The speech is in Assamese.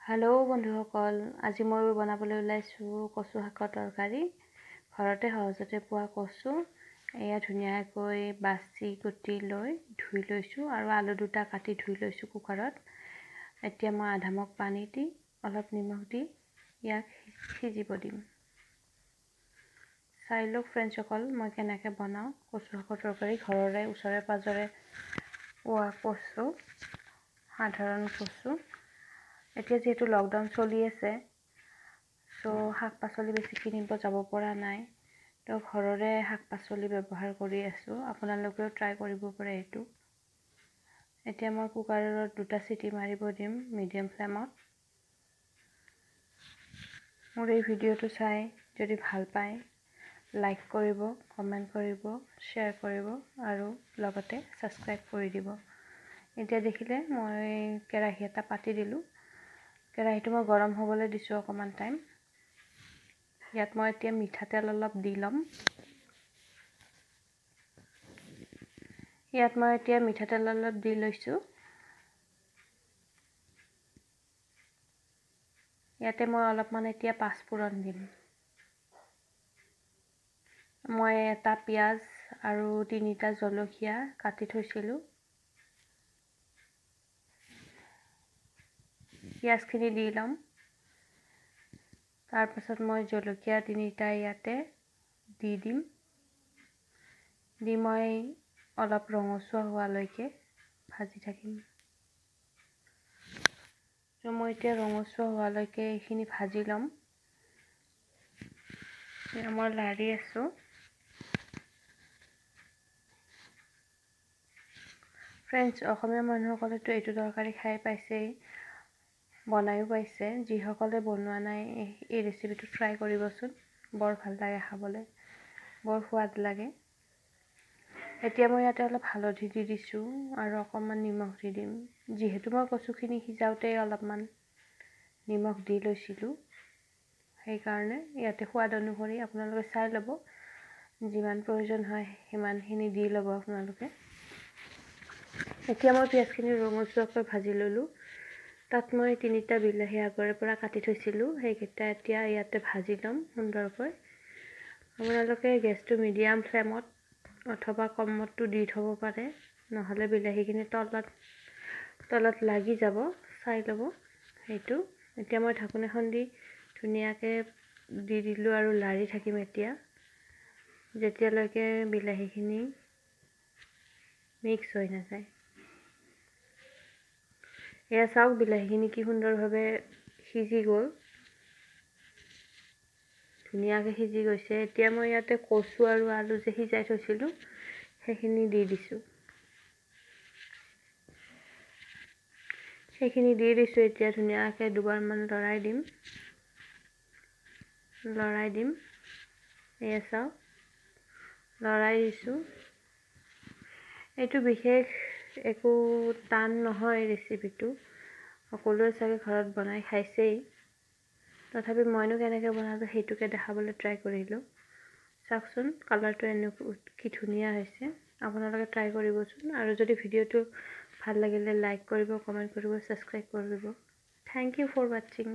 হেল্ল' বন্ধুসকল, আজি মই বনাবলৈ ওলাইছোঁ কচু শাকৰ তৰকাৰী। ঘৰতে সহজতে পোৱা কচু এয়া ধুনীয়াকৈ বাছি কুটি লৈ ধুই লৈছোঁ আৰু আলু দুটা কাটি ধুই লৈছোঁ কুকাৰত। এতিয়া মই আধা মগ পানী দি অলপ নিমখ দি ইয়াক সিজিব দিম। চাই লওক ফ্ৰেণ্ডছসকল, মই কেনেকৈ বনাওঁ কচু শাকৰ তৰকাৰী। ঘৰৰে ওচৰে পাঁজৰে পোৱা কচু, সাধাৰণ কচু। এতিয়া যিহেতু লকডাউন চলি আছে, চ' শাক পাচলি বেছি কিনিব যাব পৰা নাই, তো ঘৰৰে শাক পাচলি ব্যৱহাৰ কৰি আছোঁ। আপোনালোকেও ট্ৰাই কৰিব পাৰে এইটো। এতিয়া মই কুকাৰত দুটা চিটি মাৰিব দিম মিডিয়াম ফ্লেমত। মোৰ এই ভিডিঅ'টো চাই যদি ভাল পায় লাইক কৰিব, কমেণ্ট কৰিব, শ্বেয়াৰ কৰিব আৰু লগতে ছাবস্ক্ৰাইব কৰি দিব। এতিয়া দেখিলে মই কেৰাহী এটা পাতি দিলোঁ। কেৰাহীটো মই গৰম হ'বলৈ দিছোঁ অকণমান টাইম। ইয়াত মই এতিয়া মিঠাতেল অলপ দি ল'ম। ইয়াত মই এতিয়া মিঠাতেল অলপ দি লৈছোঁ। ইয়াতে মই অলপমান এতিয়া পাঁচফোৰণ দিম। মই এটা পিঁয়াজ আৰু তিনিটা জলকীয়া কাটি থৈছিলোঁ। পিঁয়াজখিনি দি ল'ম। তাৰপাছত মই জলকীয়া তিনিটা ইয়াতে দি দিম। দি মই অলপ ৰঙচুৱা হোৱালৈকে ভাজি থাকিম। ত' মই এতিয়া ৰঙচুৱা হোৱালৈকে এইখিনি ভাজি ল'ম। মই লাৰি আছোঁ। ফ্ৰেণ্ডছ, অসমীয়া মানুহসকলেতো এইটো তৰকাৰী খাই পাইছেই, বনায়ো পাইছে। যিসকলে বনোৱা নাই এই ৰেচিপিটো ট্ৰাই কৰিবচোন, বৰ ভাল লাগে খাবলৈ, বৰ সোৱাদ লাগে। এতিয়া মই ইয়াতে অলপ হালধি দি দিছোঁ আৰু অকণমান নিমখ দি দিম। যিহেতু মই কচুখিনি সিজাওঁতেই অলপমান নিমখ দি লৈছিলোঁ, সেইকাৰণে ইয়াতে সোৱাদ অনুসৰি আপোনালোকে চাই ল'ব, যিমান প্ৰয়োজন হয় সিমানখিনি দি ল'ব আপোনালোকে। এতিয়া মই পিঁয়াজখিনি ৰঙচুৱাকৈ ভাজি ল'লোঁ। তাত মই তিনিটা বিলাহী আগৰে পৰা কাটি থৈছিলোঁ, সেইকেইটা এতিয়া ইয়াতে ভাজি ল'ম সুন্দৰকৈ। আপোনালোকে গেছটো মিডিয়াম ফ্লেমত অথবা কমতো দি থ'ব পাৰে, নহ'লে বিলাহীখিনি তলত লাগি যাব, চাই ল'ব সেইটো। এতিয়া মই ঢাকোন এখন দি ধুনীয়াকৈ দি দিলোঁ আৰু লাৰি থাকিম এতিয়া, যেতিয়ালৈকে বিলাহীখিনি মিক্স হৈ নাযায়। এয়া চাওক, বিলাহীখিনি কি সুন্দৰভাৱে সিজি গ'ল, ধুনীয়াকৈ সিজি গৈছে। এতিয়া মই ইয়াতে কচু আৰু আলু যে সিজাই থৈছিলোঁ সেইখিনি দি দিছোঁ। সেইখিনি দি দিছোঁ। এতিয়া ধুনীয়াকৈ দুবাৰমান লৰাই দিম, লৰাই দিম। এয়া চাওক, লৰাই দিছোঁ। এইটো বিশেষ একো টান নহয় ৰেচিপিটো, সকলোৱে চাগে ঘৰত বনাই খাইছেই। তথাপি মইনো কেনেকৈ বনালোঁ সেইটোকে দেখাবলৈ ট্ৰাই কৰিলোঁ। চাওকচোন কালাৰটো এনেকুৱা কি ধুনীয়া হৈছে। আপোনালোকে ট্ৰাই কৰিবচোন। আৰু যদি ভিডিঅ'টো ভাল লাগিলে লাইক কৰিব, কমেণ্ট কৰিব, ছাবস্ক্ৰাইব কৰিব। Thank you for ৱাটছিং।